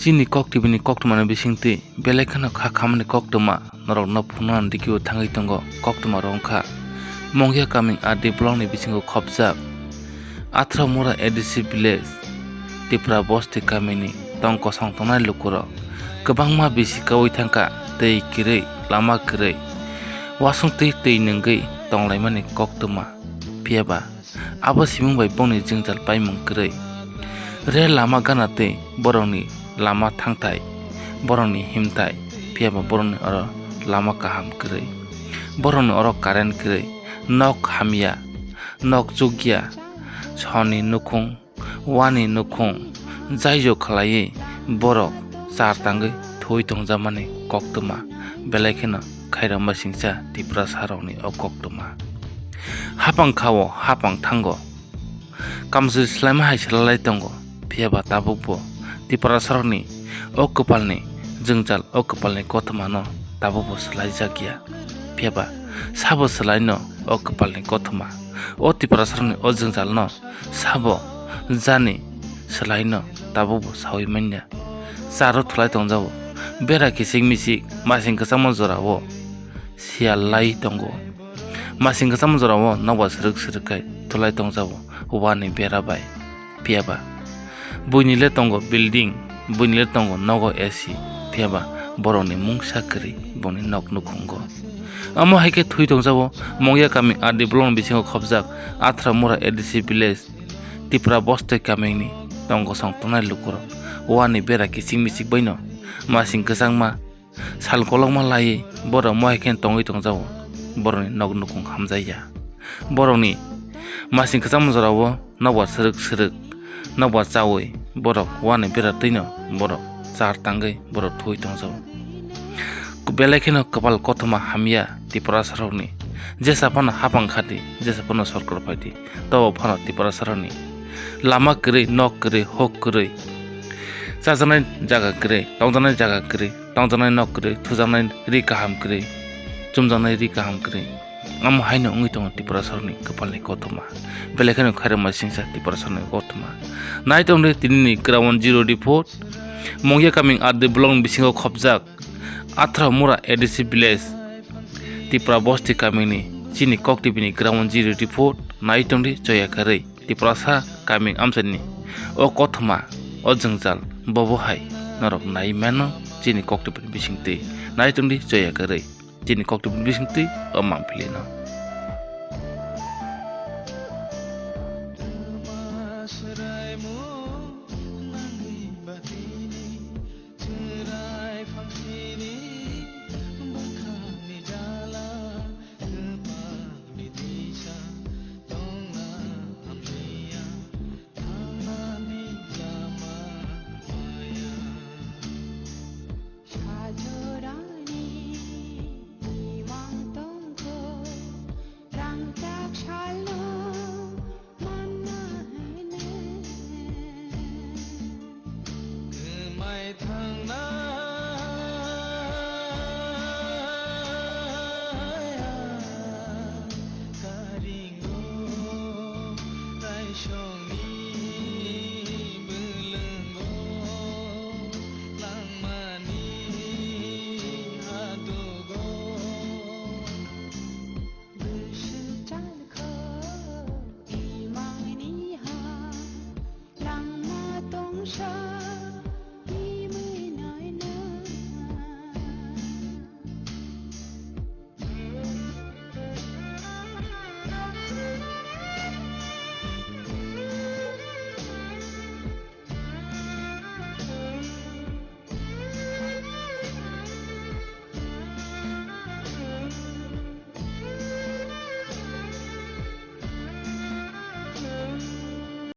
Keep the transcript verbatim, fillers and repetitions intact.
Chini kok tibini koktwmani bisingtwi belai kheno kha khamani koktwma norokno phunuknani dikio thangwi tongo. Koktwma rok wngkha Mongya Kaming R D blockni bisingo khopjak Athra Mura A D C village, Tipra Bosti kamini tong kosong tongnai lukurok kwbangma bisi kaui thangkha, tei kwrwi, lama kwrwi, wasung twi twi nwngwi tonglaimani koktwma. Phiyaba abo simung bai bongni jwngjal paimung kwrwi. Rel lama gana tei borokni lama thangthai, borokni himthai, phiyaba borokni oro lama kaham kwrwi. Borokni oro current kwrwi, nok hamya, nok chukya, soni nukhung, wani nukhung, jaijo khlaiwi borok char tangwi thwi tongjakmani koktwma belai kheno khairokma singcha Tiprasarokni o koktwma. Hapang khao, hapang thango, kamchwlwi swlaima hai swlalai tongo, phiyaba tabukbo Tiprasarokni o kwpalni jwngjal, o kwpalni kothomano tabukbo swlaijakya. Phiyaba sabo swlaino o kwpalni kothoma, o Tiprasarokni o jwngjalno sabo jani swlaino tabukbo saui manya. Charo thulai tongjago, bera kichik michik masing kwchangma jorao siyal lai tongo. Masing kwchangma jorao nokbar swrwk swrwk khai thulai tongjago wani bera bai. Phiyaba buini le tongo building, buini le tongo nogo A C, phiyaba borokni mungsa kwrwi bongni nok nukhungo. Omo hai khe thwi tongjago Mongya Kaming R D blockni bisingo khopjak Athra Mura A D C village, Tipra Bosti kamini tong kosong tongnai lukurok wani bera kichik michik baino masing kwchangma sal kolokma laiwi borok mohai khe tongwi tongjago. Borokni nok nukhung hamjakya. Borokni masing kwchangma jorao nokbar swrwk swrwk nokbar chaui borok wani bera twino borok char tangwi borok thwi tongjago. Belai kheno kwpal kothoma hamya Tiprasarokni. Jesa phano hapang khadi, jesa phano sorkar phaidi, tobo phano Tiprasarokni lama kwrwi, nok kwrwi, hok kwrwi, chajaknai jaga kwrwi, tongjaknai jaga kwrwi, tongjaknai nok kwrwi, thujaknai ri kaham kwrwi, chumjaknai ri kaham kwrwi. Omo haino wngwi tongo Tiprasarokni kwpalni kothoma. Belai kheno khairokma singcha Tiprasarokni kothoma. Nai tongdi tinini ground zero report, Mongya Kaming R D blockni bisingo khopjak Athra Mura A D C village, Tipra Bosti kamini chini kok tibini ground zero report. Nai tongdi choya kwrwi Tiprasa kaming amchaini o kothoma, o jwngjal bobo hai norok nai mano chini kok tibini bisingtwi. Nai tongdi choya kwrwi chini kok tibini bisingtwi o mangpili no. Sajorani imang tongkho, rangchak salno manna hene. Kwmai thangna